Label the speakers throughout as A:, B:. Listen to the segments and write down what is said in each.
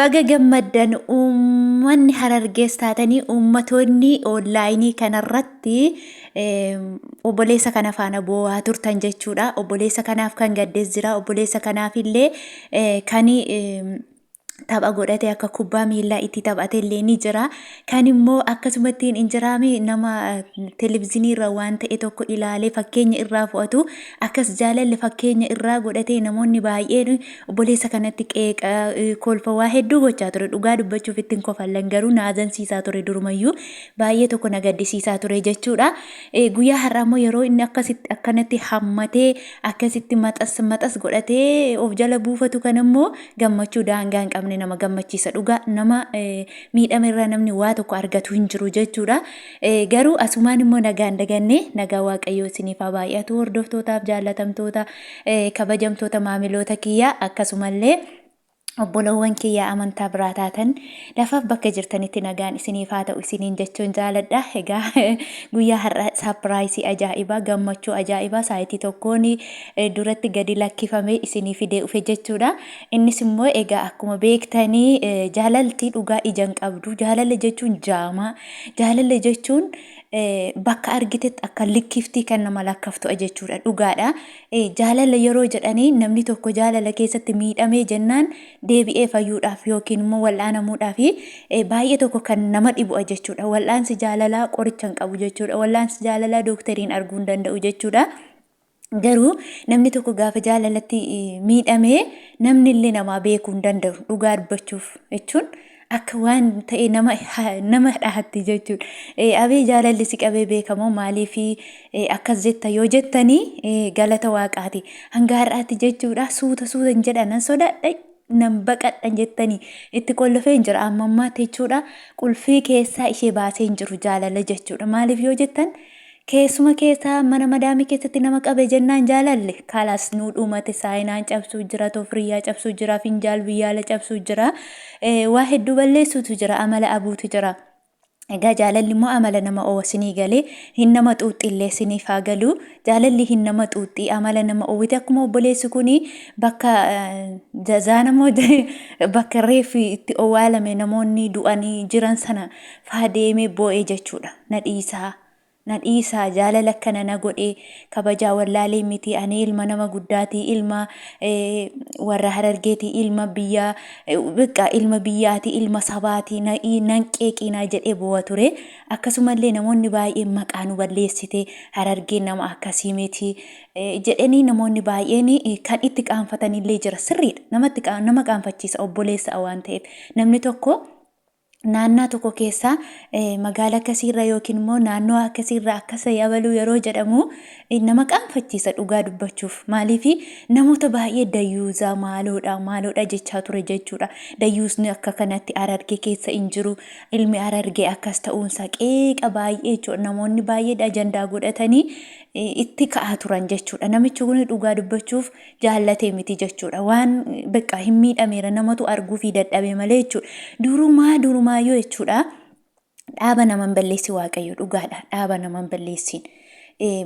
A: Baga gammaddan uummanni Harargees taatanii uummatoonni onlaayinii kanarratti obboleessa kana faana boo'aa turtan jechuudha. Obboleessa kanaaf kan gaddees jira. Obboleessa kanaaf illee kan tapha godhate akka kubbaa miillaa itti taphate illee ni jira. Kan immoo akkasumatti hin jiraame nama televizyiinii irra waan ta'e tokko ilaalee fakkeenya irraa fu'atu akkas jaalalli fakkeenya irraa godhatee namoonni baay'een obboleessa kanatti qeeqa kolfa waa hedduu gochaa ture. Dhugaa dubbachuuf ittiin kofallan garuu na azansiisaa ture durumayyuu baay'ee tokko na gaddisiisaa ture jechuudha. Guyyaa har'aa immoo yeroo inni akkasitti akkanatti hammatee akkasitti maxas maxas godhatee of jala buufatu kan immoo gammachuu daangaa hin qabne nama gammachiisa. Dhugaa nama miidhame irraa namni waa tokko argatu hin jiru jechuudha. Garuu asumaan immoo nagaan daganne nagaa Waaqayyoo isiniif haa baay'atu hordoftootaaf jaallatamtoota kabajamtoota maamiloota kiyyaa akkasumallee obbolowwan kiyyaa amantaa biraa taatan lafaaf bakka jirtanitti nagaan isiniif haa ta'u isiniin jechuun jaaladha. Egaa guyyaa har'a saapiraayisii ajaa'ibaa gammachuu ajaa'ibaa saayitii tokkoon duratti gadi lakkifamee isinii fidee dhufe jechuudha. Innis immoo egaa akkuma beektanii jaalalti dhugaa ija hin qabdu. Jaalala jechuun jaamaa. Jaalala jechuun bakka argitetti akka likkiftii kan nama lakkaftu jechuudha. Dhugaadha. Jaalala yeroo jedhanii namni tokko jaalala keessatti miidhamee jennaan deebi'ee fayyuudhaaf yookiin immoo wal'aanamuudhaaf baay'ee tokko kan nama dhibu jechuudha. Wal'aansi jaalalaa qoricha hin qabu jechuudha. Wal'aansi jaalalaa dooktariin arguu hin danda'u jechuudha. Garuu namni tokko gaafa jaalalatti miidhamee namni illee namaa beekuu hin danda'u dhugaa dubbachuuf jechuun akka waan ta'e nama nama dhahatti jechuudha. Abee jaalalli si qabee beekamoo maaliif akkas jetta yoo jettanii galata waaqaati. Hanga har'aatti jechuudha suuta suuta hin jedhan nan sodaadha nan baqadha jettanii itti qollofee hin jira amma ammaatti jechuudha. Qulfii keessaa ishee baasee hin jiru jaalala jechuudha. Maaliif yoo jettan Keessuma keessaa mana madaamii keessatti nama qabe jennaan jaalalle kalas nuu dhumate saayinaan cabsuu jira tofriyyaa cabsuu jira finjaal biyyaala cabsuu jira waa hedduu balleessuutu jira amala abuutu jira. Egaa jaalalli immoo amala nama owa sinii galee hin nama xuuxxillee siniif haa galu jaalalli hin nama xuuxxii amala nama owwite akkuma obboleessi kuni bakka jazaanamoo bakka reeffi itti owwaalame namoonni du'anii jiran sana faa deemee boo'ee jechuudha na dhiisaa Na dhiisaa jaalala akkana na godhe kabajaa wallaalee miti ani ilma nama guddaati ilma warra harargeeti ilma biyya beqqa ilma biyyaati ilma sabaati na nan qeeqiinaa jedhee boo'a ture akkasumallee namoonni baay'een maqaa nu balleessite harargeen nama akkasii miti jedhanii namoonni baay'een kan itti qaanfatanillee jira sirriidha namatti nama qaanfachiisa obboleessa waan ta'eef namni tokko naannaa tokko keessaa magaala akkasiirra yookiin immoo naannoo akkasiirra akkas yabaluu yeroo jedhamu nama qaanfachiisa dhugaa dubbachuuf. Maaliif namoota baay'ee dayyuuzaa maaloodha maaloodha jechaa ture jechuudha. Dayyuusni akka kanatti Harargee keessa hin jiru. Ilmi Harargee akkas ta'uunsaa qeeqa baay'ee jechuudha. Namoonni baay'ee ajandaa godhatanii itti ka'aa turan jechuudha. Namichi kun dhugaa dubbachuuf jaallatee miti jechuudha. Waan beqqa hin miidhameera namatu arguufii dadhabe malee jechuudha. Durumaa durumaayyuu jechuudha. Dhaaba nama hin balleessi Waaqayyo dhugaadha. Dhaaba nama hin balleessin.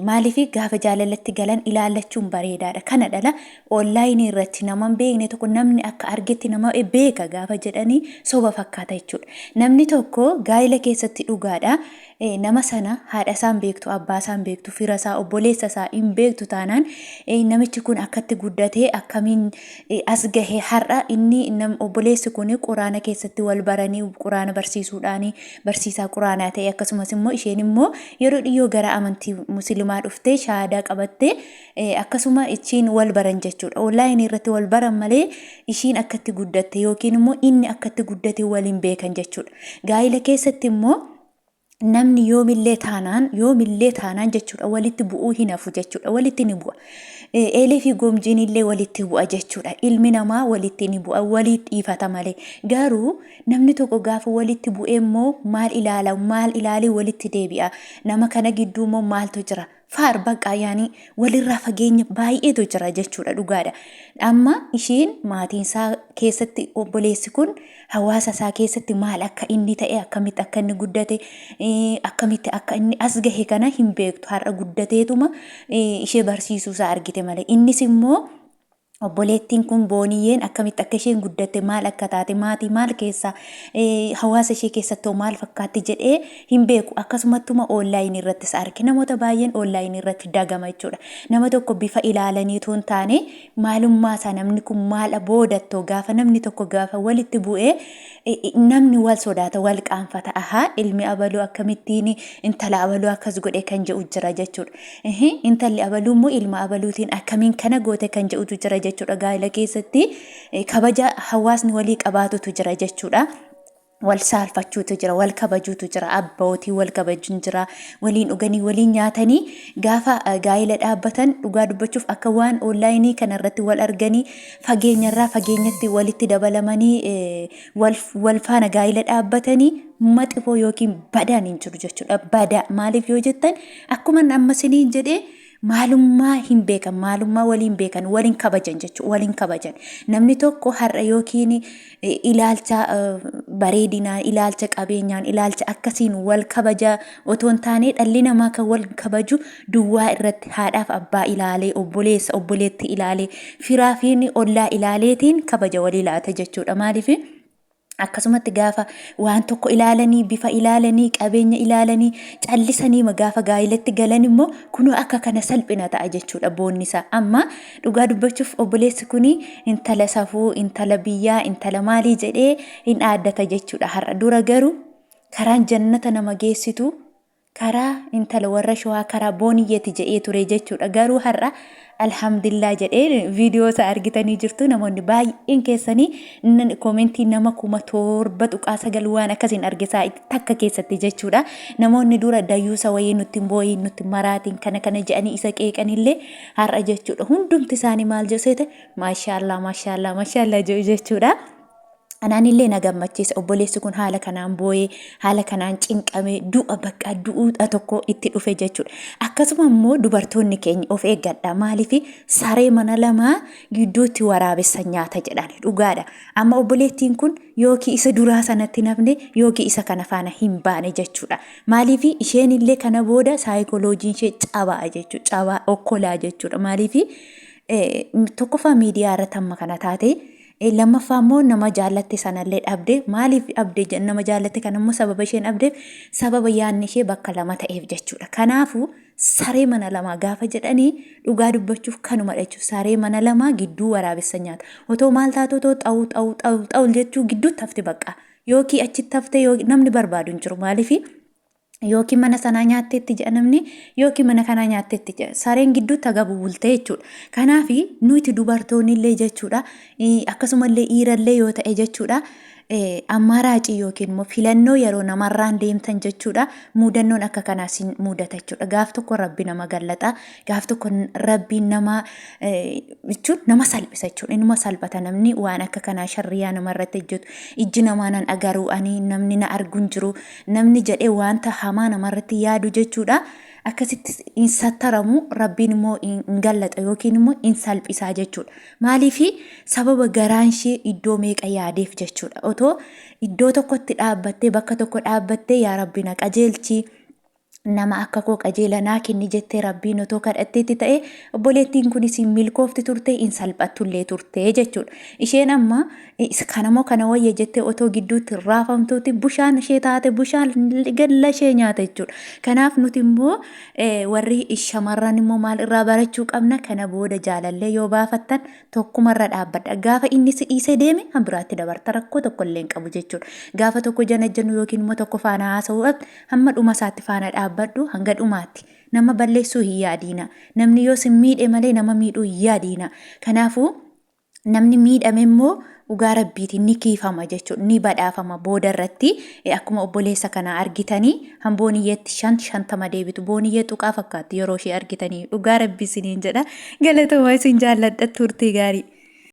A: Maaliif gaafa jaalalatti galan ilaallachuun bareedaadha. Kana dhala onlaayinii irratti nama hin beekne tokko namni akka argetti nama beeka gaafa jedhanii soba fakkaata jechuudha. Namni tokko gaa'ela keessatti dhugaadha. Nama sana haadha isaa hin beektu, abbaa isaa hin beektu, fira isaa, obboleessa isaa hin beektu taanaan namichi kun akkatti guddatee akkamiin as gahe har'a inni obboleessi kun quraana keessatti wal baranii quraana barsiisuudhaan barsiisaa quraanaa ta'e akkasumas immoo isheen immoo yeroo dhiyyoo gara amantii musliimaa dhuftee shahaadaa qabattee akkasuma ishiin wal baran jechuudha. Onlaayinii irratti wal baran malee ishiin akkatti guddatte yookiin immoo inni akkatti guddate waliin beekan jechuudha. Gaa'ila keessatti immoo namni yoomillee taanaan yoomillee taanaan jechuudha walitti bu'uu hin hafu jechuudha walitti ni bu'a. Eelee fi gomjiin illee walitti bu'a jechuudha. Ilmi namaa walitti ni bu'a walii dhiifata malee. Garuu namni tokko gaafa walitti bu'ee immoo maal ilaala maal ilaalee walitti deebi'a nama kana gidduu immoo maaltu jira Faar baqqaa yaani walirraa fageenya baay'eetu jira jechuudha dhugaadha. Amma ishiin maatiin isaa keessatti obboleessi kun hawaasa isaa keessatti maal akka inni ta'e akkamitti akka inni guddate akkamitti akka inni as gahe kana hin beektu har'a guddateetuma ishee barsiisuu isaa argite malee innis immoo Obboleettiin kun Booniyyeen akkamitti akka isheen guddatte, maal akka taate, maatii maal keessa, hawaasa ishee keessatti hoo maal fakkaatti jedhee hin beeku. Akkasumattuma oonlaayinii irrattis arge. Namoota baay'een oonlaayinii irratti dagama jechuudha. Nama tokko bifa ilaalanii utuu hin taane maalummaa isaa namni kun maal boodattoo gaafa namni tokko gaafa walitti bu'ee namni wal sodaata, wal qaanfata. Ahaa ilmi abaluu akkamittiin intala abaluu akkas godhe kan jedhu jira jechuudha. Intalli abaluu immoo ilma abaluutiin akkamiin kana goote kan jedhutu jira jechuudha. Gaa'ela keessatti kabaja hawaasni walii qabaatutu jira jechuudha. Wal saalfachuutu jira, wal kabajuutu jira, abbootii wal kabajuun jira, waliin dhuganii waliin nyaatanii gaafa gaa'ela dhaabbatan dhugaa dubbachuuf akka waan onlaayinii kanarratti wal arganii fageenyarraa fageenyatti walitti dabalamanii wal faana gaa'ela dhaabbatanii maxifoo yookiin badaan hin jiru jechuudha. Badaa maaliif yoo jettan akkuma amma isiniin jedhee maalummaa hin beekan, maalummaa waliin beekan, waliin kabajan jechuudha, waliin kabajan. Namni tokko har'a yookiin ilaalcha bareedinaan, ilaalcha qabeenyaan, ilaalcha akkasiin wal kabaja otoo hin taane dhalli namaa kan wal kabaju duwwaa irratti haadhaaf abbaa ilaalee, obboleessa obboleettii ilaalee, firaa fi ollaa ilaaleetiin kabaja walii laata jechuudha. Maaliif? Akkasumatti gaafa waan tokko ilaalanii, bifa ilaalanii, qabeenya ilaalanii, callisanii gaafa gaa'ilatti galan immoo kunoo akka kana salphina ta'a jechuudha boonni isaa. Amma dhugaa dubbachuuf obboleessi kun intala safuu, intala biyyaa, intala maalii jedhee hin dhaaddata jechuudha har'a. Dura garuu karaan jannata nama geessitu karaa intala warra shawaa karaa booniyyeeti jedhee ture jechuudha. Garuu har'a alhamdulillah jedhee viidiyoo isaa argitanii jirtu namoonni baay'een keessanii koomentii nama 7,900 waan akkasiin arge isaa takka keessatti jechuudha. Namoonni dura dayyuusa wayii nutti hin boo'iin nutti maraatiin kana kana jedhanii isa qeeqanillee har'a jechuudha. Hundumti isaanii maal jedhu seete maashaallah maashaallah maashaallah jedhu jechuudha. Anaanillee na gammachiisa obboleessi kun haala kanaan boo'ee haala kanaan cinqamee du'a bakka du'uudha tokko itti dhufe jechuudha. Akkasuma immoo dubartoonni keenya of eeggadha. Maaliif saree mana lamaa gidduutti waraabessa nyaata jedhan dhugaadha. Amma obboleettiin kun yookiin isa duraa sanatti nafne yookiin isa kana faana hin baane jechuudha. Maaliif isheen illee kana booda saayikolojiin ishee cabaa jechuudha. Cabaa okkolaa jechuudha. Maaliif tokkoffaa miidiyaa irratti amma kana taate Lammaffaa immoo nama jaallatte sanallee dhabde. Maaliif dhabde nama jaallatte kana immoo sababa isheen dhabdeef sababa yaadni ishee bakka lama ta'eef jechuudha. Kanaafuu saree mana lamaa gaafa jedhanii dhugaa dubbachuuf kanumadha jechuudha. Saree mana lamaa gidduu waraabessa nyaata. Otoo maal taatu otoo xa'uu xa'uu xa'uu xa'uu jechuu gidduutti hafti bakka. Yookiin achitti haftee namni barbaadu hin jiru. Maaliif yookiin mana sanaa nyaatteetti jedha namni yookiin mana kanaa nyaatteetti jedha. Sareen gidduutti haga bubultee jechuudha. Kanaaf nuti dubartoonni illee jechuudha akkasumallee dhiirallee yoo ta'e jechuudha ammaaraacii yookiin immoo filannoo yeroo namarraan deemtan jechuudha muudannoon akka kanaa sin mudata jechuudha. Gaaf tokko rabbi nama gallata gaaf tokko rabbiin nama jechuun nama salphisa jechuudha. Inuma salphata namni waan akka kanaa sharriyaa namarratti hojjetu ijji namaa nan agaruu ani namni na argu hin jiru Namni jedhee wanta hamaa namarratti yaadu jechuudha. Akkasitti hin sattaramu rabbiin immoo hin gallaxa yookiin immoo hin salphisaa jechuudha. Maaliif sababa garaan ishee iddoo meeqa yaadeef jechuudha. Otoo iddoo tokkotti dhaabbattee bakka tokko dhaabbattee yaa rabbi na qajeelchi nama akka koo qajeela naa kenni jettee rabbiin otoo kadhatteetti ta'e obboleettiin kunis hin milkoofti turte hin salphattullee turte jechuudha. Isheen amma Kanamoo kana wayya jettee otoo gidduutti raafamtuuti bushaan ishee taate bushaan galla ishee nyaata jechuudha. Kanaaf nuti immoo warri shamarran immoo maal irraa barachuu qabna kana booda jaalallee yoo baafattan tokkumarra dhaabbadha. Gaafa inni si dhiisee deeme kan biraatti dabarta rakkoo tokko illee hin qabu jechuudha. Gaafa tokko janajjanu yookiin immoo tokko faana haasa'uu hamma dhuma isaatti faana dhaabbadhu hanga dhumaatti. Nama balleessuu hin yaadiina. Namni yoo si miidhe malee nama miidhuu hin yaadiina. Kanaafuu namni miidhame immoo dhugaa rabbiitiin ni kiifama jechuudha ni badhaafama booda irratti akkuma obboleessa kanaa argitanii han booniyyeetti 50 deebitu booniyyee tuqaa fakkaatti yeroo ishee argitanii dhugaa rabbii isiniin jedha galatoomaa isin jaalladha turtii gaarii.